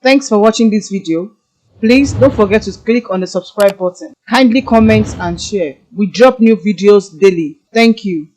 Thanks for watching this video. Please don't forget to click on the subscribe button. Kindly comment and share. We drop new videos daily. Thank you.